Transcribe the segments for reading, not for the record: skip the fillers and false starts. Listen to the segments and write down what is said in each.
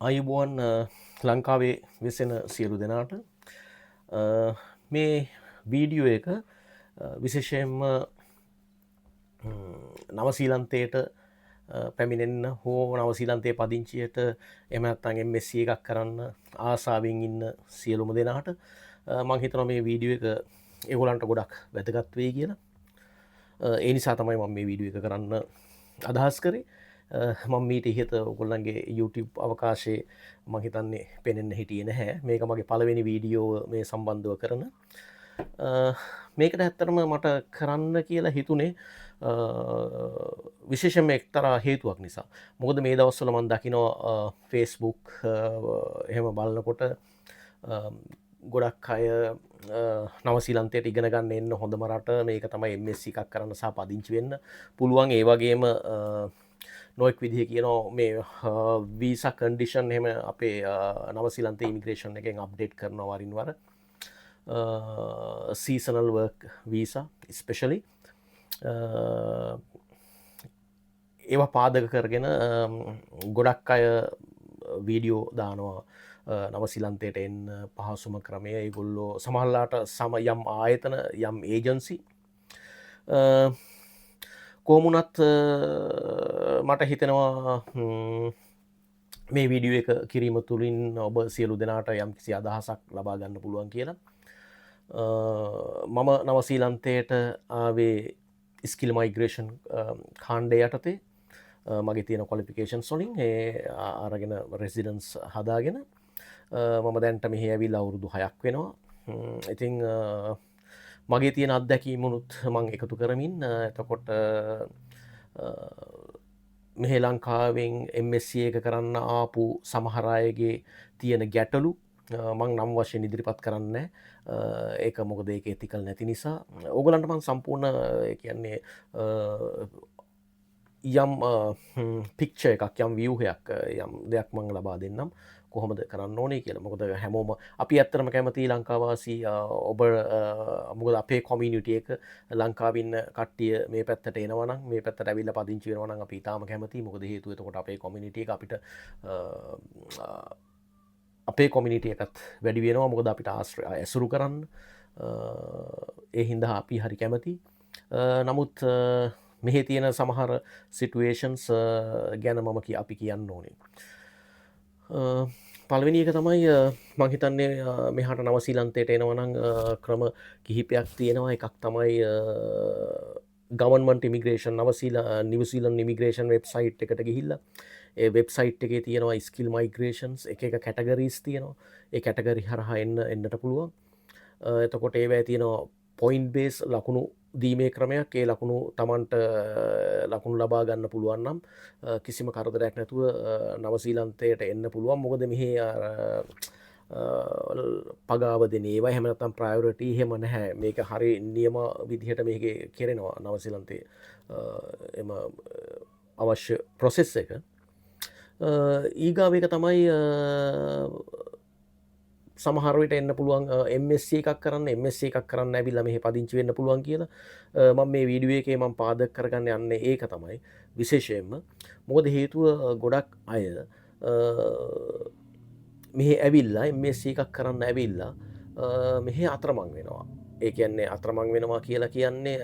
ආයුබෝවන් ලංකාවේ වෙසෙන සියලු දෙනාට. මේ වීඩියෝ එක විශේෂයෙන්ම නවසීලන්තයට පැමිණෙන්න හෝ නවසීලන්තයේ පදිංචියට, එහෙම නැත්නම් MSc එකක් කරන්න ආසාවෙන් ඉන්න සියලුම දෙනාට. මං හිතනවා මේ වීඩියෝ එක ඒගොල්ලන්ට ගොඩක් වැදගත් වෙයි කියලා. ඒ නිසා තමයි මම මේ වීඩියෝ එක කරන්න අදහස් කරේ. මම මීට ඉහත ඔයගොල්ලන්ගේ YouTube අවකාශයේ මං හිතන්නේ පෙනෙන්න හිටියේ නැහැ. මේක මගේ පළවෙනි වීඩියෝව මේ සම්බන්ධව කරන. මේකට ඇත්තටම මට කරන්න කියලා හිතුනේ විශේෂයෙන්ම එක්තරා හේතුවක් නිසා. මොකද මේ දවස්වල මං දකිනවා Facebook එහෙම බලනකොට ගොඩක් අය නවසීලන්තයට ඉගෙන ගන්න එන්න හොඳම රට මේක තමයි, MSc එකක් කරන්න සහ පදිංචි වෙන්න පුළුවන්. ඒ වගේම නොයෙක් විදිහ කියනවා මේ වීසා කන්ඩිෂන් එහෙම අපේ නවසීලන්තේ ඉමිග්‍රේෂන් එකෙන් අප්ඩේට් කරනවා වරින් වර, සීසනල් වර්ක් වීසා ස්පෙෂලි. ඒවා පාදක කරගෙන ගොඩක් අය වීඩියෝ දානවා නවසීලන්තයට එන්න පහසුම ක්‍රමය. ඒගොල්ලෝ සමහරලාට සම යම් ආයතන, යම් ඒජන්සි. කොහොම වුණත් මට හිතෙනවා මේ වීඩියෝ එක කිරීම තුළින් ඔබ සියලු දෙනාට යම් කිසි අදහසක් ලබා ගන්න පුළුවන් කියලා. මම නවසීලන්තයට ආවේ ස්කිල් මයිග්‍රේෂන් කාණ්ඩය යටතේ මගේ තියෙන ක්වොලිෆිකේෂන්ස් වලින් ඒ අරගෙන රෙසිඩන්ස් හදාගෙන මම දැන්ට මෙහි ඇවිල්ලා අවුරුදු 6ක් වෙනවා. ඉතින් මගේ තියෙන අත්දැකීමුනුත් මං එකතු කරමින්, එතකොට මෙහෙ ලංකාවෙන් MSc එක කරන්න ආපු සමහර අයගේ තියෙන ගැටලු මං නම් වශයෙන් ඉදිරිපත් කරන්නේ. ඒක මොකද ඒක එතිකල් නැති නිසා. ඕගොල්ලන්ට මං සම්පූර්ණ, ඒ කියන්නේ යම් පික්චර් එකක්, යම් ව්‍යුහයක්, යම් දෙයක් මං ලබා දෙන්නම් කොහොමද කරන්න ඕනේ කියලා. මොකද හැමෝම අපි ඇත්තටම කැමති ලංකාවාසී ඔබ, මොකද අපේ කොමියුනිටි එක ලංකාවේ ඉන්න කට්ටිය මේ පැත්තට එනවා නම්, මේ පැත්තට ඇවිල්ලා පදිංචි වෙනවා නම් අපි ඉතාම කැමතියි. මොකද හේතුව එතකොට අපේ කොමියුනිටි එක අපිට අපේ කොමියුනිටි එකත් වැඩි වෙනවා, මොකද අපිට ආශ්‍රය ඇසුරු කරන්න. ඒ හින්දා අපි හරි කැමති. නමුත් මෙහි තියෙන සමහර සිටුවේෂන්ස් ගැන මම අපි කියන්න ඕනේ. පළවෙනි එක තමයි මං හිතන්නේ මෙහාට නවසීලන්තයට එනවා නම් ක්‍රම කිහිපයක් තියෙනවා. එකක් තමයි government immigration New Zealand immigration website එකට ගිහිල්ලා ඒ වෙබ්සයිට් එකේ තියෙනවා ස්කිල් මයිග්‍රේෂන්ස්, එක එක කැටගරීස් තියෙනවා. ඒ කැටගරි හරහා එන්නට පුළුවන්. එතකොට ඒවැය තියෙනවා පොයින්ට් බේස් ලකුණු දීමේ ක්‍රමයක්. ඒ ලකුණු තමන්ට ලකුණු ලබා ගන්න පුළුවන් නම් කිසිම කරදරයක් නැතුව නවසීලන්තයට එන්න පුළුවන්. මොකද මෙහි පගාව දෙන ඒවා එහෙම නැත්නම් ප්‍රයොරිටි එහෙම නැහැ. මේක හරි නියම විදිහට මේකේ කෙරෙනවා නවසීලන්තයේ එම අවශ්‍ය ප්‍රොසෙස් එක. ඊගාව එක තමයි සමහර විට එන්න පුළුවන් MSc එකක් කරන්න. MSc එකක් කරන්න ඇවිල්ලා මෙහෙ පදිංචි වෙන්න පුළුවන් කියලා. මම මේ වීඩියෝ එකේ මම පාදක කරගන්න යන්නේ ඒක තමයි විශේෂයෙන්ම. මොකද හේතුව ගොඩක් අය මෙහෙ ඇවිල්ලා MSc එකක් කරන්න ඇවිල්ලා මෙහෙ අතරමං වෙනවා. ඒ කියන්නේ අතරමං වෙනවා කියලා කියන්නේ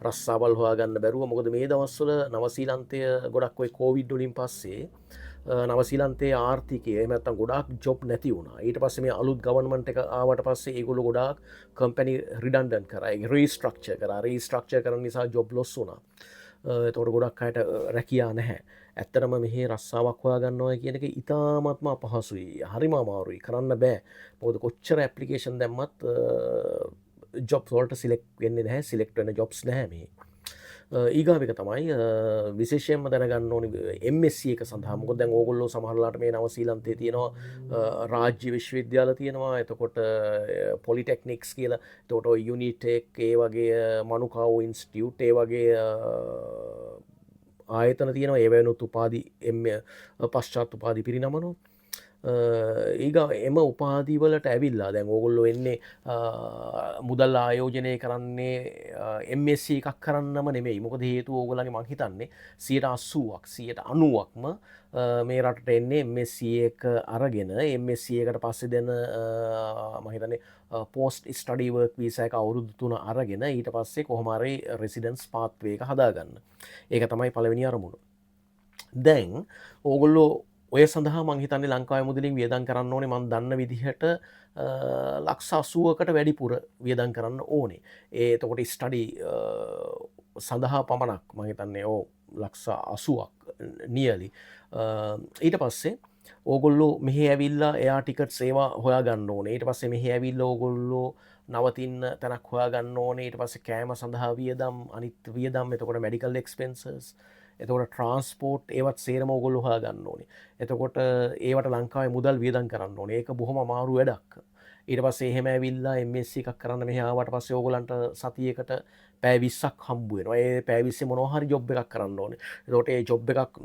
රස්සාවල් හොයාගන්න බැරුව. මොකද මේ දවස්වල නවසීලන්තය ගොඩක් ඔය කෝවිඩ් වලින් පස්සේ නවසීලන්තයේ ආර්ථිකය එහෙම නැත්නම් ගොඩාක් ජොබ් නැති වුණා. ඊට පස්සේ මේ අලුත් ගවර්න්මන්ට් එක ආවට පස්සේ ඒගොල්ලෝ ගොඩාක් කම්පැනි රිඩන්ඩන්ට් කරා. ඒ රීස්ට්‍රක්චර් කරා. රීස්ට්‍රක්චර් කරන නිසා ජොබ් ලොස් වුණා. එතකොට ගොඩක් අයට රැකියා නැහැ. ඇත්තටම මෙහි රස්සාවක් හොයාගන්නවා කියන එක ඉතාමත්ම අපහසුයි. හරිම අමාරුයි. කරන්න බෑ. මොකද කොච්චර ඇප්ලිකේෂන් දැම්මත් ජොබ්ස් වලට සිලෙක්ට් වෙන්නේ නැහැ. සිලෙක්ට් වෙන ජොබ්ස් නැහැ මෙහි. ඊගාව එක තමයි විශේෂයෙන්ම දැනගන්න ඕනි MSc එක සඳහා. මොකද දැන් ඕගොල්ලෝ සමහරලාට මේ නවසීලන්තයේ තියෙනවා රාජ්‍ය විශ්වවිද්‍යාල තියෙනවා, එතකොට පොලිටෙක්නික්ස් කියලා, එතකොට ඔය යුනිටෙක් ඒ වගේ මනුකාවෝ ඉන්ස්ටිටියුට් ඒ වගේ ආයතන තියෙනවා. ඒ වෙනුත් උපාධි එම් පශ්චාත් උපාධි පිරිනමනවා. ඊගා එම උපාධි වලට ඇවිල්ලා දැන් ඕගොල්ලෝ එන්නේ මුදල් ආයෝජනය කරන්නේ MSc එකක් කරන්නම නෙමෙයි. මොකද හේතුව ඕගොල්ලන්ගේ මං හිතන්නේ 80ක් 90%ක්ම මේ රටට එන්නේ MSc එක අරගෙන MSc එකට පස්සේ දෙන මං හිතන්නේ පෝස්ට් ස්ටඩි වර්ක් වීසා එක අවුරුදු 3 අරගෙන ඊට පස්සේ කොහොම හරි රෙසිඩන්ස් පාත්වේ එක හදාගන්න. ඒක තමයි පළවෙනි අරමුණ. දැන් ඕගොල්ලෝ ඔය සඳහා මං හිතන්නේ ලංකාවේ මුදලින් වියදම් කරන්න ඕනේ මං දන්න විදිහට ලක්ෂ 80කට වැඩිපුර වියදම් කරන්න ඕනේ. ඒ එතකොට ස්ටඩි සඳහා පමණක් මං හිතන්නේ ඔව් ලක්ෂ 80ක් නියර්ලි. ඊට පස්සේ ඕගොල්ලෝ මෙහෙ ඇවිල්ලා එයා ටිකට්ස් ඒවා හොයාගන්න ඕනේ. ඊට පස්සේ මෙහෙ ඇවිල්ලා ඕගොල්ලෝ නවතින්න තැනක් හොයාගන්න ඕනේ. ඊට පස්සේ කෑම සඳහා වියදම්, අනිත් වියදම්, එතකොට මෙඩිකල් එක්ස්පෙන්සස්, එතකොට ට්‍රාන්ස්පෝර්ට් ඒවත් සේරම ඕගොල්ලෝ හොයාගන්න ඕනේ. එතකොට ඒවට ලංකාවේ මුදල් වියදම් කරන්න ඕනේ. ඒක බොහොම අමාරු වැඩක්. ඊට පස්සේ එහෙම ඇවිල්ලා MSc එකක් කරන්න මෙහෙ ආවට පස්සේ ඕගොල්ලන්ට සතියකට පැය 20ක් හම්බ වෙනවා. ඒ පැය 20 මොනවා හරි ජොබ් එකක් කරන්න ඕනේ. එතකොට ඒ ජොබ් එකක්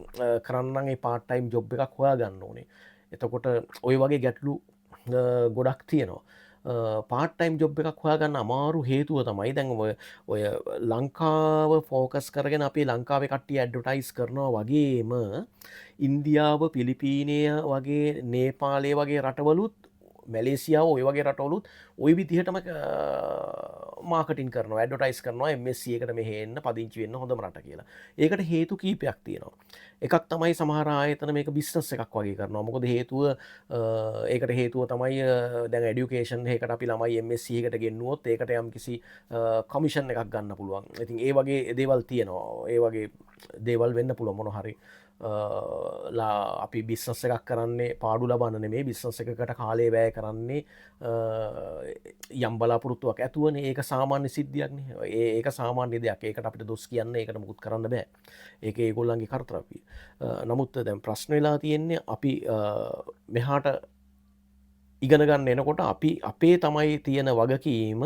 කරන්න නම් ඒ පාර්ට් ටයිම් ජොබ් එකක් හොයාගන්න ඕනේ. එතකොට ඔය වගේ ගැටලු ගොඩක් තියෙනවා. පාර්ට් ටයිම් ජොබ් එකක් හොයාගන්න අමාරු හේතුව තමයි දැන් ඔය ඔය ලංකාව ෆෝකස් කරගෙන අපේ ලංකාවේ කට්ටිය ඇඩ්වර්ටයිස් කරනවා වගේම ඉන්දියාව, පිලිපීනය වගේ, නේපාලය වගේ රටවලුත්, මැලේසියාව ඔය වගේ රටවලුත් ඔය විදිහටම මාකටින් කරනවා, ඇඩ්වර්ටයිස් කරනවා MSc එකට මෙහෙ එන්න පදිංචි වෙන්න හොඳම රට කියලා. ඒකට හේතු කීපයක් තියෙනවා. එකක් තමයි සමහර ආයතන මේක බිස්නස් එකක් වගේ කරනවා. මොකද හේතුව, ඒකට හේතුව තමයි දැන් එඩියුකේෂන් එකකට අපි ළමයි MSc එකට ගෙන්නුවොත් ඒකට යම්කිසි කමිෂන් එකක් ගන්න පුළුවන්. ඉතින් ඒ වගේ දේවල් තියෙනවා. ඒ වගේ දේවල් වෙන්න පුළුවන් මොන හරි ලා අපි බිස්නස් එකක් කරන්නේ පාඩු ලබන්න නෙමෙයි, බිස්නස් එකකට කාලය වැය කරන්නේ යම් බලාපොරොත්තුවක් ඇතුවනේ. ඒක සාමාන්‍ය සිද්ධියක්නේ. ඒක සාමාන්‍ය දෙයක්. ඒකට අපිට දොස් කියන්න ඒකට මුකුත් කරන්න බෑ. ඒක ඒගොල්ලන්ගේ කර්තව්‍ය. නමුත් දැන් ප්‍රශ්න වෙලා තියෙන්නේ අපි මෙහාට ඉගෙන ගන්න එනකොට අපි අපේ තමයි තියෙන වගකීම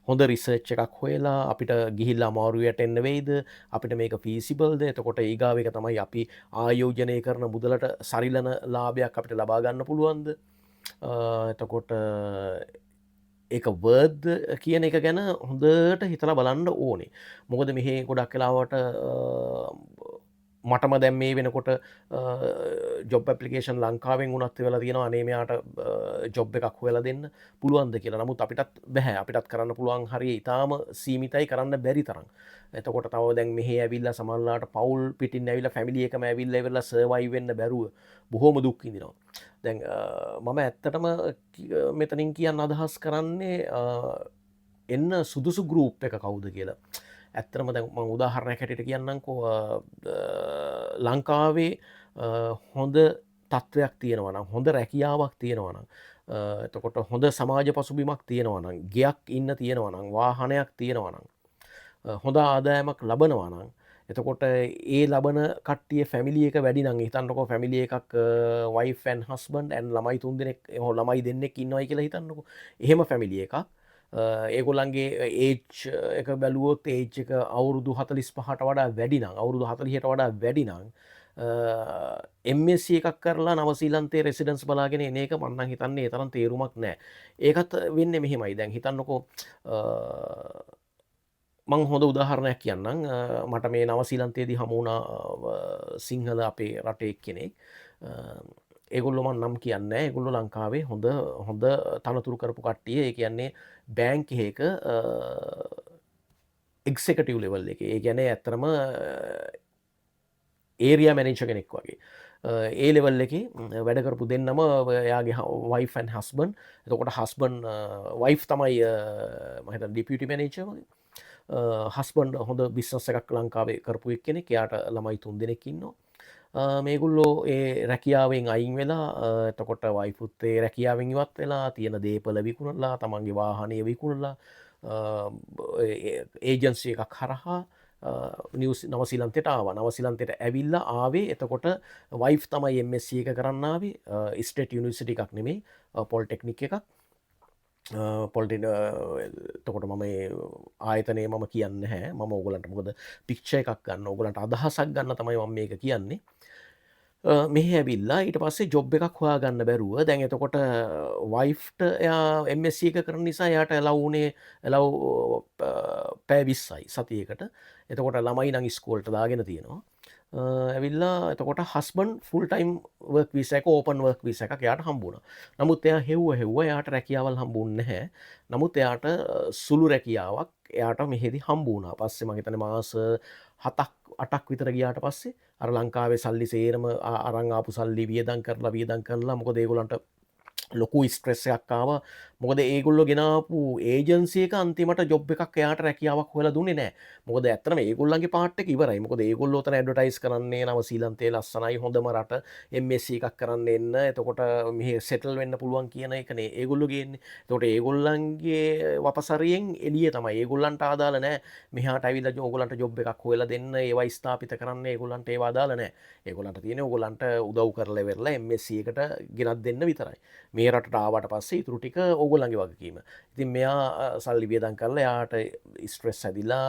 හොඳ රිසර්ච් එකක් හොයලා අපිට ගිහිල්ලා අමාරුවට එන්න වෙයිද, අපිට මේක ෆීසිබල්ද, එතකොට ඊගාව එක තමයි අපි ආයෝජනය කරන මුදලට සරිලන ලාභයක් අපිට ලබා ගන්න පුළුවන්ද, එතකොට ඒක වර්ත් කියන එක ගැන හොඳට හිතලා බලන්න ඕනේ. මොකද මෙහි ගොඩක් වෙලාවට මටම දැන් මේ වෙනකොට ජොබ් ඇප්ලිකේෂන් ලංකාවෙන් වුණත් වෙලා තියෙනවා අනේ මෙයාට ජොබ් එකක් හොයලා දෙන්න පුළුවන්ද කියලා. නමුත් අපිටත් බැහැ. අපිටත් කරන්න පුළුවන් හරිය ඉතාම සීමිතයි, කරන්න බැරි තරම්. එතකොට තව දැන් මෙහෙ ඇවිල්ලා සමහරලාට පවුල් පිටින් ඇවිල්ලා ෆැමිලි එකම ඇවිල්ලා ඉවරලා සර්වයිව් වෙන්න බැරුව බොහොම දුක් විඳිනවා. දැන් මම ඇත්තටම මෙතනින් කියන්න අදහස් කරන්නේ එන්න සුදුසු ගෲප් එක කවුද කියලා. ඇත්තටම දැන් මම උදාහරණයක් හැටියට කියන්නම්කෝ, ලංකාවේ හොඳ තත්ත්වයක් තියෙනවා නම්, හොඳ රැකියාවක් තියෙනවා නම්, එතකොට හොඳ සමාජ පසුබිමක් තියෙනවා නම්, ගෙයක් ඉන්න තියෙනවා නම්, වාහනයක් තියෙනවා නම්, හොඳ ආදායමක් ලබනවා නම්, එතකොට ඒ ලබන කට්ටිය ෆැමිලි එක වැඩි නම්, හිතන්නකෝ ෆැමිලි එකක් වයිෆ් ඇන්ඩ් හස්බන්ඩ් ඇන්ඩ් ළමයි තුන් දෙනෙක් හෝ ළමයි දෙන්නෙක් ඉන්නවයි කියලා හිතන්නකෝ. එහෙම ෆැමිලි එකක්. ඒගොල්ලන්ගේ ඒජ් එක බැලුවොත් ඒජ් එක අවුරුදු 45ට වඩා වැඩි නම්, අවුරුදු 40ට වඩා වැඩි නම්, MSc එකක් කරලා නවසීලන්තේ රෙසිඩන්ස් බලාගෙන එන එක මං නම් හිතන්නේ ඒ තරම් තේරුමක් නෑ. ඒකත් වෙන්නේ මෙහෙමයි. දැන් හිතන්නකෝ මං හොඳ උදාහරණයක් කියන්නම්. මට මේ නවසීලන්තයේදී හමු වුණා සිංහල අපේ රටේ එක්කෙනෙක්. ඒගොල්ලෝ මං නම් කියන්නේ නෑ. ඒගොල්ලෝ ලංකාවේ හොඳ හොඳ තනතුරු කරපු කට්ටිය. ඒ කියන්නේ බැංක් එකක එක්සෙකියුටිව් ලෙවල් එකේ. ඒ කියන්නේ ඇත්තටම ඒරියා මැනේජර් කෙනෙක් වගේ. ඒ ලෙවල් එකේ වැඩ කරපු දෙන්නම එයාගේ වයිෆ් ඇන්ඩ් හස්බන්ඩ්. එතකොට හස්බන්ඩ් වයිෆ් තමයි මම හිතන්නේ ඩෙපියුටි මැනේජර් වගේ. හස්බන්ඩ් හොඳ බිස්නස් එකක් ලංකාවේ කරපු එක්කෙනෙක්. එයාට ළමයි තුන් දෙනෙක් ඉන්නවා. මේගොල්ලෝ ඒ රැකියාවෙන් අයින් වෙලා, එතකොට වයිෆුත් ඒ රැකියාවෙන් ඉවත් වෙලා, තියෙන දේපල විකුණලා, තමන්ගේ වාහනය විකුණලා, ඒජන්සි එකක් හරහා නිව්ස් නවසීලන්තයට ආවා. නවසීලන්තයට ඇවිල්ලා ආවේ එතකොට වයිෆ් තමයි MSc එක කරන්න ආවේ. ස්ටේට් යුනිවර්සිටි එකක් නෙමෙයි, පොලිටෙක්නික් එකක්. එතකොට මම ඒ ආයතනය මම කියන්නේ නැහැ. මම ඕගොල්ලන්ට මොකද පික්චර් එකක් ගන්න, ඕගොල්ලන්ට අදහසක් ගන්න තමයි මම මේක කියන්නේ. මෙහෙ ඇවිල්ලා ඊට පස්සේ ජොබ් එකක් හොයාගන්න බැරුව, දැන් එතකොට වයිෆ්ට එයා MSc එක කරන නිසා එයාට ඇලව් වුණේ ඇලව් පැය 20යි සතියකට. එතකොට ළමයි නම් ඉස්කෝලේට දාගෙන තියෙනවා. ඇවිල්ලා එතකොට husband full time work visa එක, ඕපන් වර්ක් වීසා එකක් එයාට හම්බ වුණා. නමුත් එයා හෙව්ව හෙව්ව එයාට රැකියාවල් හම්බුන්නේ නැහැ. නමුත් එයාට සුළු රැකියාවක් එයාට මෙහෙදි හම්බ වුණා. පස්සේ මං හිතන්නේ මාස 7ක් 8ක් විතර ගියාට පස්සේ අර ලංකාවේ සල්ලි සේරම අරන් ආපු සල්ලි වියදම් කරලා වියදම් කරලා, මොකද ඒගොල්ලන්ට ලොකු ස්ට්‍රෙස් එකක් ආවා. මොකද ඒගොල්ලෝ ගෙනාපු ඒජන්සි එක අන්තිමට ජොබ් එකක් එයාට රැකියාවක් හොයලා දුන්නේ නැහැ. මොකද ඇත්තටම ඒගොල්ලන්ගේ පාර්ට් එක ඉවරයි. මොකද ඒගොල්ලෝ ඔතන ඇඩ්වර්ටයිස් කරන්නේ නවසීලන්තේ ලස්සනයි, හොඳම රට, MSc එකක් කරන්න එන්න. එතකොට මෙහෙ සෙටල් වෙන්න පුළුවන් කියන එකනේ ඒගොල්ලෝ ගේන්නේ. එතකොට ඒගොල්ලන්ගේ වපසරියෙන් එළිය තමයි. ඒගොල්ලන්ට අදාළ නැහැ. මෙහාට ඇවිල්ලා ඕගොල්ලන්ට ජොබ් එකක් හොයලා දෙන්න, ඒවා ස්ථාපිත කරන්න ඒගොල්ලන්ට ඒවා අදාළ නැහැ. ඒගොල්ලන්ට තියෙන්නේ ඕගොල්ලන්ට උදව් කරලා ඉවරලා MSc එකට ගෙනත් දෙන්න විතරයි. මේ රටට ආවට පස්සේ ඉතුරු ටික ඕගොල්ලන්ගේ වගකීම. ඉතින් මෙයා සල්ලි වියදම් කරලා එයාට ස්ට්‍රෙස් හැදිලා,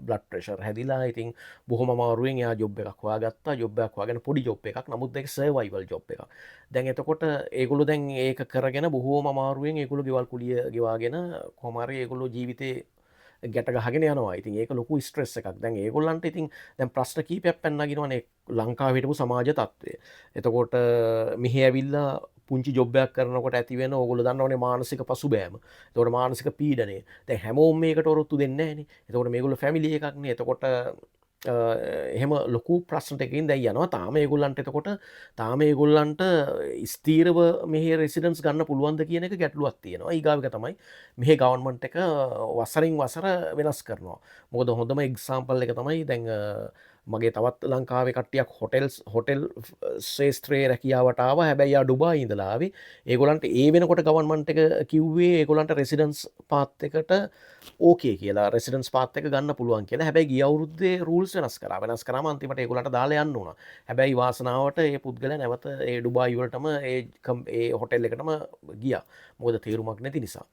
බ්ලඩ් ප්‍රෙෂර් හැදිලා, ඉතින් බොහොම අමාරුවෙන් එයා ජොබ් එකක් හොයාගත්තා. ජොබ් එකක් හොයාගෙන පොඩි ජොබ් එකක්. නමුත් ඒක සර්වයිවල් ජොබ් එකක්. දැන් එතකොට ඒගොල්ලෝ දැන් ඒක කරගෙන බොහෝම අමාරුවෙන් ඒගොල්ලෝ ගෙවල් කුලිය ගෙවාගෙන කොහොම හරි ඒගොල්ලෝ ජීවිතේ ගැට ගහගෙන යනවා. ඉතින් ඒක ලොකු ස්ට්‍රෙස් එකක්. දැන් ඒගොල්ලන්ට ඉතින් දැන් ප්‍රශ්න කීපයක් පැන නගිනවනේ ලංකාවේ හිටපු සමාජ තත්ත්වය. එතකොට මෙහි ඇවිල්ලා පුංචි ජොබ් එකක් කරනකොට ඇති වෙන ඕගොල්ලෝ දන්නවනේ මානසික පසුබෑම. එතකොට මානසික පීඩනය. දැන් හැමෝම මේකට ඔරොත්තු දෙන්නේ නැහනේ. එතකොට මේගොල්ලෝ ෆැමිලි එකක් නේ. එතකොට එහෙම ලොකු ප්‍රශ්න ටිකකින් දැන් යනවා. තාම ඒගොල්ලන්ට එතකොට තාම ඒගොල්ලන්ට ස්ථීරව මෙහි රෙසිඩන්ස් ගන්න පුළුවන්ද කියන එක ගැටලුවක් තියෙනවා. ඊගාව එක තමයි මෙහි ගවර්න්මන්ට් එක වසරින් වසර වෙනස් කරනවා. මොකද හොඳම එක්සාම්පල් එක තමයි දැන් මගේ තවත් ලංකාවේ කට්ටියක් හොටෙල් ක්ෂේත්‍රයේ රැකියාවට ආවා. හැබැයි යා ඩුබායි ඉඳලා ආවේ. ඒගොල්ලන්ට ඒ වෙනකොට ගවර්න්මන්ට් එක කිව්වේ ඒගොල්ලන්ට රෙසිඩන්ස් පාත් එකට ඕකේ කියලා, රෙසිඩන්ස් පාත් එක ගන්න පුළුවන් කියලා. හැබැයි ගිය අවුරුද්දේ රූල්ස් වෙනස් කරා. වෙනස් කරාම අන්තිමට ඒගොල්ලන්ට දාලා යන්න වුණා. හැබැයි වාසනාවට ඒ පුද්ගලයා නැවත ඒ ඩුබායි වලටම ඒ හොටෙල් එකටම ගියා. මොකද තේරුමක් නැති නිසා.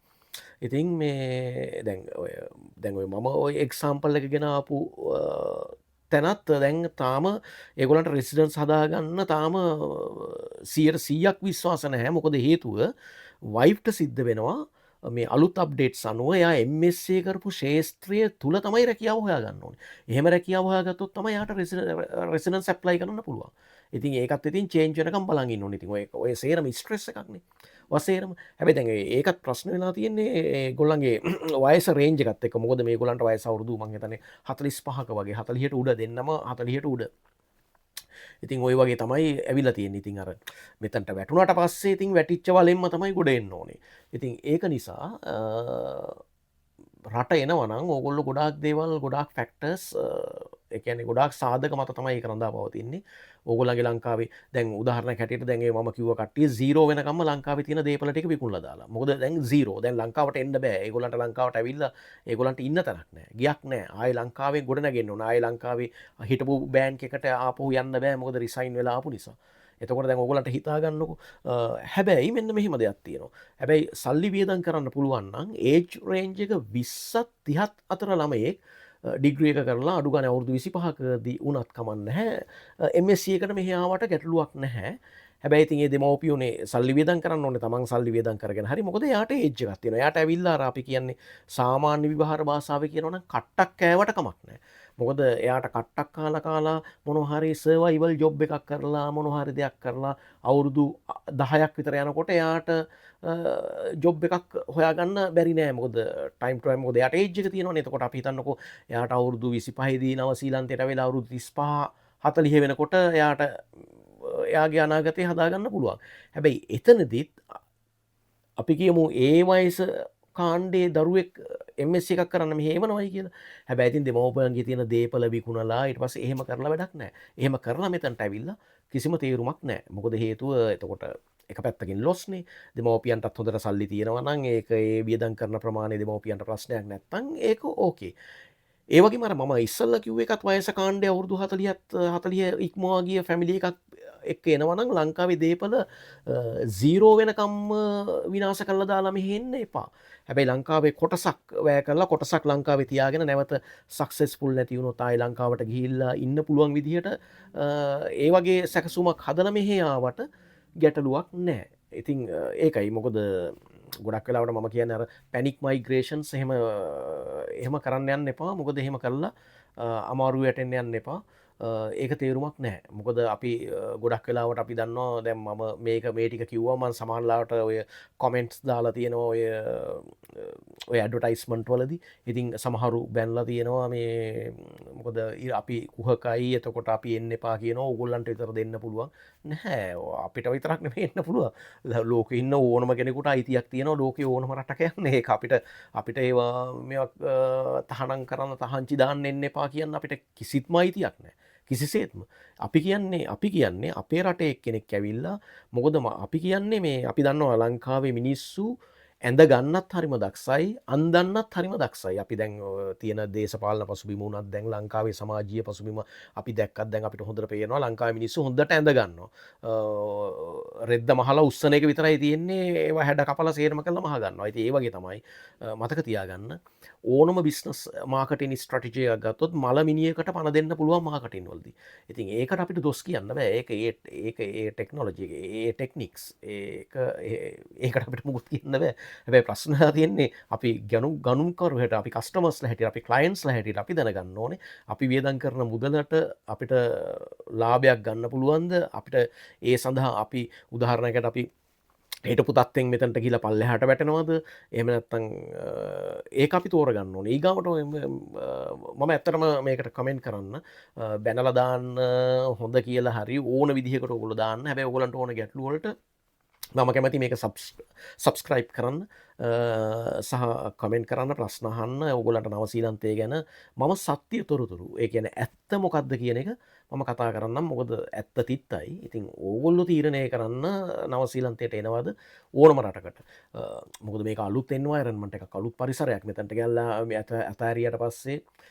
ඉතින් මේ දැන් ඔය මම ඔය එක්සාම්පල් එක ගෙන ආපු තැනත් දැන් තාම ඒගොල්ලන්ට රෙසිඩන්ස් හදාගන්න තාම 100%ක් විශ්වාස නැහැ. මොකද හේතුව වයිෆ්ට සිද්ධ වෙනවා මේ අලුත් අප්ඩේට්ස් අනුව එයා MSc කරපු ක්ෂේත්‍රය තුල තමයි රැකියාව හොයාගන්න ඕනේ. එහෙම රැකියාව හොයාගත්තොත් තමයි එයාට රෙසිඩන්ස් ඇප්ලයි කරන්න පුළුවන්. ඉතින් ඒකත් ඉතින් චේන්ජ් වෙනකම් බලන් ඉන්න ඕනේ. ඉතින් ඔය සේරම ස්ට්‍රෙස් එකක්නේ. වසේරම. හැබැයි දැන් ඒකත් ප්‍රශ්න වෙලා තියෙන්නේ ඒගොල්ලන්ගේ වයස රේන්ජ් එකත් එක්ක. මොකද මේගොල්ලන්ට වයස අවුරුදු මං හිතන්නේ 45ක වගේ, 40ට උඩ, දෙන්නම 40ට උඩ. ඉතින් ඔය වගේ තමයි ඇවිල්ලා තියෙන්නේ. ඉතින් අර මෙතනට වැටුණාට පස්සේ ඉතින් වැටිච්ච වලෙන්ම තමයි ගොඩ එන්න ඕනේ. ඉතින් ඒක නිසා රට එනවා නම් ඕගොල්ලෝ ගොඩාක් දේවල්, ගොඩාක් ෆැක්ටර්ස්, ඒ කියන්නේ ගොඩාක් සාධක මත තමයි ඒක රඳා පවතින්නේ. ඕගොල්ලන්ගේ ලංකාවේ දැන් උදාහරණයක් හැටියට දැන් ඒ මම කිව්ව කට්ටිය 0 වෙනකම්ම ලංකාවේ තියෙන දේපල ටික විකුණලා දාලා. මොකද දැන් 0. දැන් ලංකාවට එන්න බෑ. ඒගොල්ලන්ට ලංකාවට ඇවිල්ලා ඒගොල්ලන්ට ඉන්න තැනක් නෑ. ගියක් නෑ. ආයේ ලංකාවේ ගොඩ නැගෙන්න ඕන. ආයේ ලංකාවේ හිටපු බෑන්ක් එකට ආපහු යන්න බෑ. මොකද රිසයින් වෙලා ආපු නිසා. එතකොට දැන් ඕගොල්ලන්ට හිතා ගන්නකෝ. හැබැයි මෙන්න මෙහෙම දෙයක් තියෙනවා. හැබැයි සල්ලි වියදම් කරන්න පුළුවන් නම් ඒජ් රේන්ජ් එක 20ත් 30ත් අතර ළමයෙක් ඩිග්‍රී එක කරලා අඩු ගානේ අවුරුදු 25කදී වුණත් කමක් නැහැ. MSc එකට මෙහි ආවට ගැටලුවක් නැහැ. හැබැයි ඉතින් ඒ දෙමව්පියෝනේ සල්ලි වියදම් කරන්න ඕනේ, තමන් සල්ලි වියදම් කරගෙන හරි. මොකද එයාට ඒජ් එකක් තියෙනවා. එයාට ඇවිල්ලා අර අපි කියන්නේ සාමාන්‍ය විවහාර භාෂාවේ කියනවා නම් කට්ටක් කෑවට කමක් නැහැ. මොකද එයාට කට්ටක් කාලා කාලා මොනවා හරි සර්වයිවල් ජොබ් එකක් කරලා මොනවා හරි දෙයක් කරලා අවුරුදු 10ක් විතර යනකොට එයාට ජොබ් එකක් හොයාගන්න බැරි නෑ. මොකද ටයිම් ටු ටයිම්, මොකද එයාට ඒජ් එක තියෙනවනේ. එතකොට අපි හිතන්නකෝ එයාට අවුරුදු 25 දී නවසීලන්තයට ඇවිල්ලා අවුරුදු 35 40 වෙනකොට එයාට එයාගේ අනාගතය හදාගන්න පුළුවන්. හැබැයි එතනදිත් අපි කියමු ඒ වයස කාණ්ඩේ දරුවෙක් MSc එකක් කරන්න මෙහෙ එවනවයි කියලා. හැබැයි ඉතින් දෙමව්පියන්ගේ තියෙන දේපල විකුණලා ඊට පස්සේ එහෙම කරලා වැඩක් නෑ. එහෙම කරලා මෙතනට ඇවිල්ලා කිසිම තේරුමක් නෑ. මොකද හේතුව එතකොට එක පැත්තකින් ලොස්නේ. දෙමව්පියන්ටත් හොඳට සල්ලි තියෙනවා නම් ඒක ඒ වියදම් කරන ප්‍රමාණය දෙමව්පියන්ට ප්‍රශ්නයක් නැත්තම් ඒක ඕකේ. ඒ වගේම අර මම ඉස්සල්ලා කිව්ව එකත් වයස කාණ්ඩේ අවුරුදු 40ත් 40 ඉක්මවා ගිය ෆැමිලි එකක් එක්ක එනවා නම් ලංකාවේ දේපල 0 වෙනකම්ම විනාශ කරලා දාලා මෙහෙ එන්න එපා. හැබැයි ලංකාවේ කොටසක් වැය කරලා කොටසක් ලංකාවේ තියාගෙන නැවත සක්සස්ෆුල් නැති වුණොත් ආයේ ලංකාවට ගිහිල්ලා ඉන්න පුළුවන් විදිහට ඒ වගේ සැකසුමක් හදලා මෙහෙ ආවට ගැටලුවක් නෑ. ඉතින් ඒකයි. මොකද ගොඩක් වෙලාවට මම කියන්නේ අර පැනික් මයිග්‍රේෂන්ස් එහෙම එහෙම කරන්න යන්න එපා. මොකද එහෙම කරලා අමාරු වැටෙන්න යන්න එපා. ඒක තේරුමක් නැහැ. මොකද අපි ගොඩක් වෙලාවට අපි දන්නවා දැන් මම මේක මේ ටික කිව්වා, මං සමහර ලාවට ඔය කොමෙන්ට්ස් දාලා තියෙනවා ඔය ඔය ඇඩ්වර්ටයිස්මන්ට් වලදී. ඉතින් සමහරු බැනලා තියෙනවා මේ මොකද අපි කුහකයි, එතකොට අපි එන්න එපා කියනවා, ඕගොල්ලන්ට විතර දෙන්න පුළුවන්. නැහැ, අපිට විතරක් නෙමෙයි එන්න පුළුවන්. ලෝකෙ ඉන්න ඕනම කෙනෙකුට අයිතියක් තියෙනවා ලෝකෙ ඕනම රටක යන්න. ඒක අපිට අපිට ඒවා මේවා තහනම් කරන්න තහංචි දාන්න එන්න එපා කියන්න අපිට කිසිත්ම අයිතියක් නැහැ. කිසිසේත්ම. අපි කියන්නේ අපේ රටේ එක්කෙනෙක් ඇවිල්ලා, මොකද අපි කියන්නේ මේ අපි දන්නවා ලංකාවේ මිනිස්සු ඇඳ ගන්නත් හරිම දක්ෂයි, අන්දන්නත් හරිම දක්ෂයි. අපි දැන් තියෙන දේශපාලන පසුබිම වුණත්, දැන් ලංකාවේ සමාජීය පසුබිම අපි දැක්කත් දැන් අපිට හොඳට පේනවා ලංකාවේ මිනිස්සු හොඳට ඇඳ ගන්නවා. රෙද්ද මහලා උස්සන එක විතරයි තියෙන්නේ, ඒවා හැඩ කපලා සේරම කරලා මහ ගන්නවා. ඉතින් ඒ වගේ තමයි මතක තියාගන්න, ඕනම බිස්නස් මාකටිං ස්ට්‍රැටජි එකක් ගත්තොත් මල මිනියකට පණ දෙන්න පුළුවන් මාකටිං වලදී. ඉතින් ඒකට අපිට දොස් කියන්න බෑ. ඒක ඒ ඒක ඒ ටෙක්නොලොජි එක, ඒ ටෙක්නික්ස්, ඒක ඒකට අපිට මුකුත් කියන්න බෑ. හැබැයි ප්‍රශ්න තියෙන්නේ අපි ගණුම්කරු හැටියට, අපි කස්ටමර්ස්ලා හැටියට, අපි ක්ලයන්ට්ස්ලා හැටියට අපි දැනගන්න ඕනේ අපි වියදම් කරන මුදලට අපිට ලාභයක් ගන්න පුළුවන්ද? අපිට ඒ සඳහා අපි උදාහරණයකට අපි හිටපු තත්ත්වෙන් මෙතනට ගිහිල්ලා පල්ලෙහාට වැටෙනවද? එහෙම නැත්නම් ඒක අපි තෝරගන්න ඕනේ. ඊගාවට මම ඇත්තටම මේකට කමෙන්ට් කරන්න, බැනලා දාන්න හොඳ කියලා හරි ඕන විදිහකට ඔයගොල්ලෝ දාන්න. හැබැයි ඔයගොල්ලන්ට ඕන ගැටලු වලට මම කැමති මේක සබ්ස්ක්‍රයිබ් කරන්න සහ කමෙන්ට් කරන්න, ප්‍රශ්න අහන්න. ඔයගොල්ලන්ට නවසීලන්තය ගැන මම සත්‍ය තොරතුරු, ඒ කියන්නේ ඇත්ත මොකද්ද කියන එක මම කතා කරන්නම්. මොකද ඇත්ත තිත්තයි. ඉතින් ඕගොල්ලෝ තීරණය කරන්න නවසීලන්තයට එනවද ඕනම රටකට. මොකද මේක අලුත් එන්වයරන්මන්ට් එකක්, අලුත් පරිසරයක්. මෙතනට ගිහලා මේ අතෑරියට පස්සේ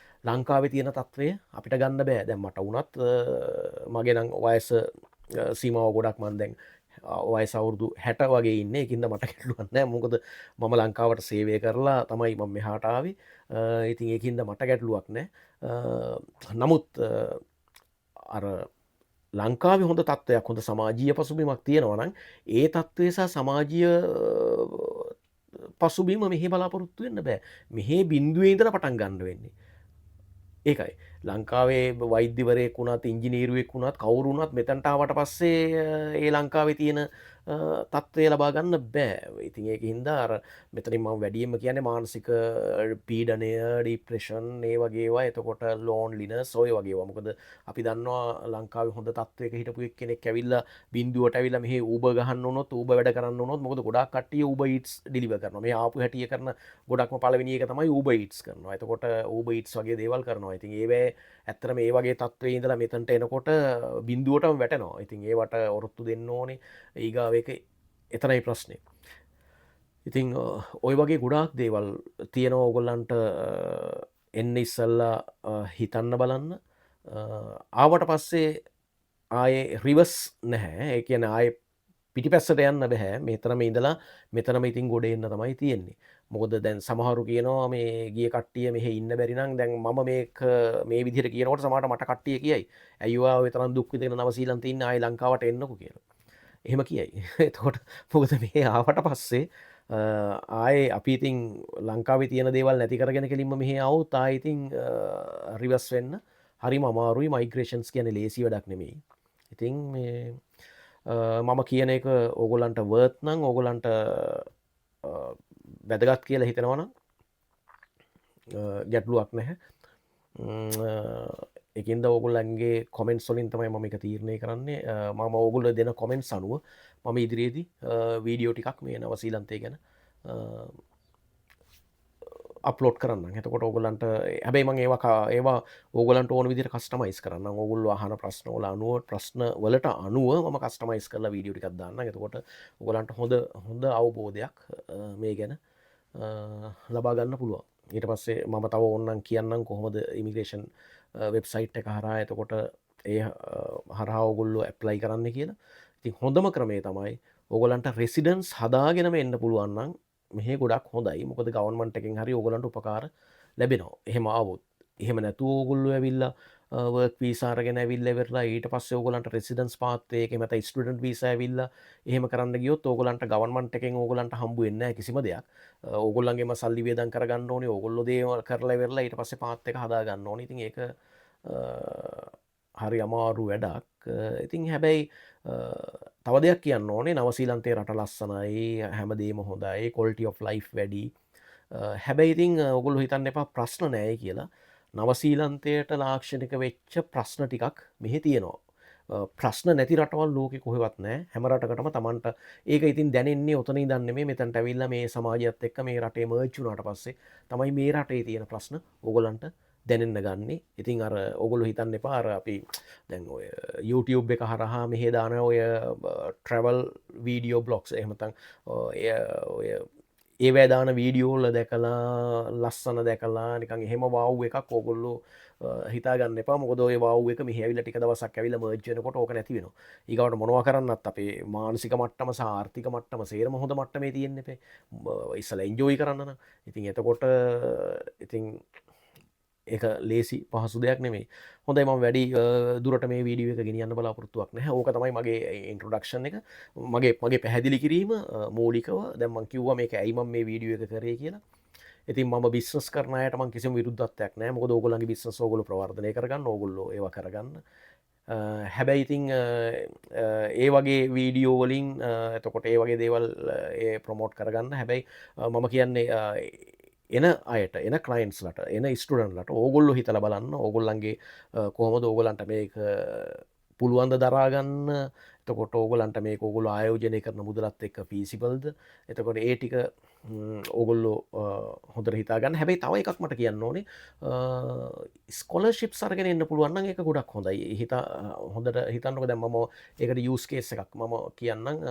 ලංකාවේ තියෙන තත්ත්වය අපිට ගන්න බෑ. දැන් මට වුණත් මගේ නම් වයස සීමාව ගොඩක්, මං දැන් වයස අවුරුදු 60 වගේ ඉන්නේ. ඒකින්ද මට ගැටලුවක් නෑ. මොකද මම ලංකාවට සේවය කරලා තමයි මම මෙහාට ආවේ. ඉතින් ඒකින්ද මට ගැටලුවක් නෑ. නමුත් අර ලංකාවේ හොඳ තත්ත්වයක්, හොඳ සමාජීය පසුබිමක් තියෙනවා නම් ඒ තත්ත්වය සහ සමාජීය පසුබිම මෙහි බලාපොරොත්තු වෙන්න බෑ. මෙහි බිඳුවේ ඉඳලා පටන් ගන්න වෙන්නේ. ඒකයි. ලංකාවේ වෛද්‍යවරයෙක් වුණත්, ඉංජිනේරුවෙක් වුණත්, කවුරු වුණත් මෙතනට ආවට පස්සේ ඒ ලංකාවේ තියෙන තත්ත්වය ලබා ගන්න බෑ. ඉතින් ඒක හින්දා අර මෙතනින් මම වැඩියෙන්ම කියන්නේ මානසික පීඩනය, ඩිප්‍රෙෂන් ඒ වගේ ඒවා, එතකොට ලෝන්ලිනස් ඔය වගේ ඒවා. මොකද අපි දන්නවා ලංකාවේ හොඳ තත්ත්වයක හිටපු එක්කෙනෙක් ඇවිල්ලා බිඳුවට ඇවිල්ලා මෙහි Uber ගහන්න වුණොත්, Uber වැඩ කරන්න වුණොත්, මොකද ගොඩාක් කට්ටිය Uber Eats deliver කරනවා. මේ ආපු හැටිය කරන ගොඩක්ම පළවෙනි එක තමයි Uber Eats කරනවා. එතකොට Uber Eats වගේ දේවල් කරනවා. ඉතින් ඒවැ ඇත්තටම මේ වගේ තත්ත්වයේ ඉඳලා මෙතනට එනකොට බිඳුවටම වැටෙනවා. ඉතින් ඒවට ඔරොත්තු දෙන්න ඕනේ. ඊගාව එක එතනයි ප්‍රශ්නේ. ඉතින් ඔය වගේ ගොඩාක් දේවල් තියෙනවා. ඕගොල්ලන්ට එන්න ඉස්සල්ලා හිතන්න බලන්න. ආවට පස්සේ ආයේ රිවර්ස් නැහැ. ඒ කියන්නේ ආයේ පිටිපස්සට යන්න බෑ. මෙතනම ඉඳලා මෙතනම ඉතින් ගොඩ එන්න තමයි තියෙන්නේ. මොකද දැන් සමහරු කියනවා මේ ගිය කට්ටිය මෙහෙ ඉන්න බැරි නම්, දැන් මම මේක මේ විදිහට කියනකොට සමහරට මට කට්ටිය කියයි, ඇයි ඔයා ඔය තරම් දුක් විඳගෙන නවසීලන්තේ ඉන්නේ, ආයේ ලංකාවට එන්නකෝ කියලා. එහෙම කියයි. එතකොට මොකද මේ ආවට පස්සේ ආයේ අපි ඉතින් ලංකාවේ තියෙන දේවල් නැති කරගෙන කෙලින්ම මෙහෙ ආවොත් ආයේ ඉතින් රිවර්ස් වෙන්න හරිම අමාරුයි. මයිග්‍රේෂන්ස් කියන්නේ ලේසි වැඩක් නෙමෙයි. ඉතින් මේ මම කියන එක ඕගොල්ලන්ට වර්ත් නම්, ඕගොල්ලන්ට වැදගත් කියලා හිතෙනවා නම් ගැටලුවක් නැහැ. ඒකින්ද ඕගොල්ලන්ගේ කොමෙන්ට්ස් වලින් තමයි මම ඒක තීරණය කරන්නේ. මම ඕගොල්ලෝ දෙන කොමෙන්ට්ස් අනුව මම ඉදිරියේදී වීඩියෝ ටිකක් මේ නවසීලන්තය ගැන අප්ලෝඩ් කරන්නම්. එතකොට ඕගොල්ලන්ට හැබැයි මම ඒවා ඕගොල්ලන්ට ඕන විදිහට කස්ටමයිස් කරන්නම්. ඕගොල්ලෝ අහන ප්‍රශ්න වල අනුව, ප්‍රශ්න වලට අනුව මම කස්ටමයිස් කරලා වීඩියෝ ටිකක් දාන්නම්. එතකොට ඕගොල්ලන්ට හොඳ හොඳ අවබෝධයක් මේ ගැන ලබා ගන්න පුළුවන්. ඊට පස්සේ මම තව ඕනනම් කියන්නම් කොහොමද ඉමිග්‍රේෂන් වෙබ්සයිට් එක හරහා එතකොට ඒ හරහා ඕගොල්ලෝ ඇප්ලයි කරන්න කියලා. ඉතින් හොඳම ක්‍රමය තමයි ඕගොල්ලන්ට රෙසිඩන්ස් හදාගෙනම එන්න පුළුවන් නම් මෙහෙ ගොඩක් හොඳයි. මොකද ගවර්න්මන්ට් එකෙන් හරි ඕගොල්ලන්ට උපකාර ලැබෙනවා එහෙම ආවොත්. එහෙම නැතුව ඕගොල්ලෝ ඇවිල්ලා වර්ක් වීසා අරගෙන ඇවිල්ලා ඉවරලා ඊට පස්සේ ඕගොල්ලන්ට රෙසිඩන්ස් පාත් එක, එහෙම නැත්නම් ස්ටුඩන්ට් වීසා ඇවිල්ලා එහෙම කරන්න ගියොත් ඕගොල්ලන්ට ගවර්න්මන්ට් එකෙන් ඕගොල්ලන්ට හම්බ වෙන්නේ නැහැ කිසිම දෙයක්. ඕගොල්ලන්ගේම සල්ලි වියදම් කරගන්න ඕනේ. ඕගොල්ලෝ දේවල් කරලා ඉවරලා ඊට පස්සේ පාත් එක හදා ගන්න ඕනේ. ඉතින් ඒක හරි අමාරු වැඩක්. ඉතින් හැබැයි තව දෙයක් කියන්න ඕනේ, නවසීලන්තේ රට ලස්සනයි, හැමදේම හොඳයි, ක්වොලිටි ඔෆ් ලයිෆ් වැඩි. හැබැයි ඉතින් ඔයගොල්ලෝ හිතන්න එපා ප්‍රශ්න නෑයි කියලා. නවසීලන්තයට ලාක්ෂණික වෙච්ච ප්‍රශ්න ටිකක් මෙහෙ තියෙනවා. ප්‍රශ්න නැති රටවල් ලෝකෙ කොහෙවත් නෑ. හැම රටකටම තමන්ට ඒක ඉතින් දැනෙන්නේ ඔතන ඉඳන් නෙමෙයි, මෙතනට ඇවිල්ලා මේ සමාජයත් එක්ක මේ රටේ මර්ජ් වුණාට පස්සේ තමයි මේ රටේ තියෙන ප්‍රශ්න ඕගොල්ලන්ට දැනෙන්න ගන්නෙ. ඉතින් අර ඔයගොල්ලෝ හිතන්න එපා අර අපි දැන් ඔය YouTube එක හරහා මෙහෙ දාන ඔය ට්‍රැවල් වීඩියෝ බ්ලොග්ස්, එහෙම නැත්නම් ඔය ඒවැ දාන වීඩියෝ වල දැකලා ලස්සන දැකලා නිකන් එහෙම වව් එකක් ඕගොල්ලෝ හිතා ගන්න එපා. මොකද ඔය වව් එක මෙහෙ ඇවිල්ලා ටික දවසක් ඇවිල්ලා මර්ජ් වෙනකොට ඕක නැති වෙනවා. ඊගාවට මොනවා කරන්නත් අපේ මානසික මට්ටම සහ ආර්ථික මට්ටම සේරම හොඳ මට්ටමේ තියෙන්න එපේ. ඉස්සලා එන්ජොයි කරන්න නම්. ඉතින් එතකොට ඉතින් ඒක ලේසි පහසු දෙයක් නෙමෙයි. හොඳයි, මම වැඩි දුරට මේ වීඩියෝ එක ගෙනියන්න බලාපොරොත්තුවක් නැහැ. ඕක තමයි මගේ ඉන්ට්‍රොඩක්ෂන් එක. මගේ පැහැදිලි කිරීම මූලිකව. දැන් මං කිව්වා මේක ඇයි මම මේ වීඩියෝ එක කරේ කියලා. ඉතින් මම බිස්නස් කරන අයට මං කිසිම විරුද්ධත්වයක් නැහැ. මොකද ඕගොල්ලන්ගේ බිස්නස් ඕගොල්ලෝ ප්‍රවර්ධනය කරගන්න, ඕගොල්ලෝ ඒවා කරගන්න. හැබැයි ඉතින් ඒ වගේ වීඩියෝ වලින් එතකොට ඒ වගේ දේවල් ඒ ප්‍රොමෝට් කරගන්න. හැබැයි මම කියන්නේ එන අයට, එන ක්ලයන්ට්ස්ලට, එන ස්ටුඩන්ට්ලට ඕගොල්ලෝ හිතලා බලන්න ඕගොල්ලන්ගේ කොහොමද ඕගොල්ලන්ට මේක පුළුවන් ද දරා ගන්න. එතකොට ඕගොල්ලන්ට මේක ඕගොල්ලෝ ආයෝජනය කරන මුදලත් එක්ක ෆීසිබල්ද? එතකොට ඒ ටික ඕගොල්ලෝ හොඳට හිතා ගන්න. හැබැයි තව එකක් මට කියන්න ඕනේ, ස්කෝලර්ෂිප්ස් අරගෙන එන්න පුළුවන් නම් ඒක ගොඩක් හොඳයි. හොඳට හිතන්නකෝ, දැන් මම ඒකට යූස් කේස් එකක් මම කියන්නම්.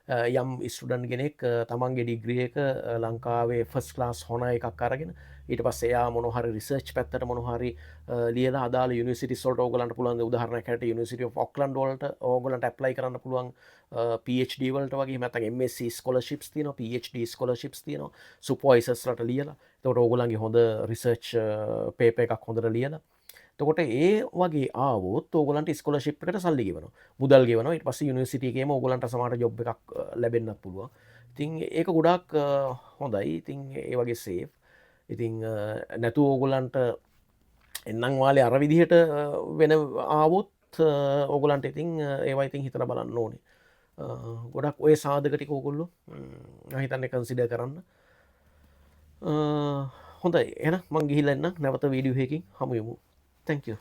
යම් ස්ටුඩන්ට් කෙනෙක් තමන්ගේ ඩිග්‍රී එක ලංකාවේ ෆස්ට් ක්ලාස් හොනර් එකක් අරගෙන ඊට පස්සේ එයා මොන හරි රිසර්ච් පැත්තට මොන හරි ලියලා අදාළ යුනිවර්සිටිස් වලට ඕගොල්ලන්ට පුළුවන්, උදාහරණයක් හැටියට යුනිවර්සිටි ඔෆ් ඔක්ලන්ඩ් වලට ඕගොල්ලන්ට ඇප්ලයි කරන්න පුළුවන් PhD වලට වගේ. එහෙම නැත්නම් MSc ස්කෝලර්ෂිප්ස් තියෙනවා, PhD ස්කෝලර්ෂිප්ස් තියෙනවා සුපර්වයිසර්ස් ලට ලියලා. එතකොට ඕගොල්ලන්ගේ හොඳ රිසර්ච් පේපර් එකක් හොඳට ලියලා, එතකොට ඒ වගේ ආවොත් ඕගොල්ලන්ට ස්කෝලර්ෂිප් එකට සල්ලි ගෙවනවා, මුදල් ගෙවනවා. ඊට පස්සේ යුනිවර්සිටි එකේම ඕගොල්ලන්ට සමහර ජොබ් එකක් ලැබෙන්නත් පුළුවන්. ඉතින් ඒක ගොඩාක් හොඳයි. ඉතින් ඒ වගේ සේෆ්. ඉතින් නැතුව ඕගොල්ලන්ට එන්නම් වාලේ අර විදිහට වෙන ආවොත් ඕගොල්ලන්ට ඉතින් ඒවා ඉතින් හිතලා බලන්න ඕනේ. ගොඩක් ඔය සාධක ටික ඕගොල්ලෝ මම හිතන්නේ කන්සිඩර් කරන්න. හොඳයි, එහෙනම් මං ගිහිල්ලා එන්නම්. නැවත වීඩියෝ එකකින් හමු වෙමු. Thank you.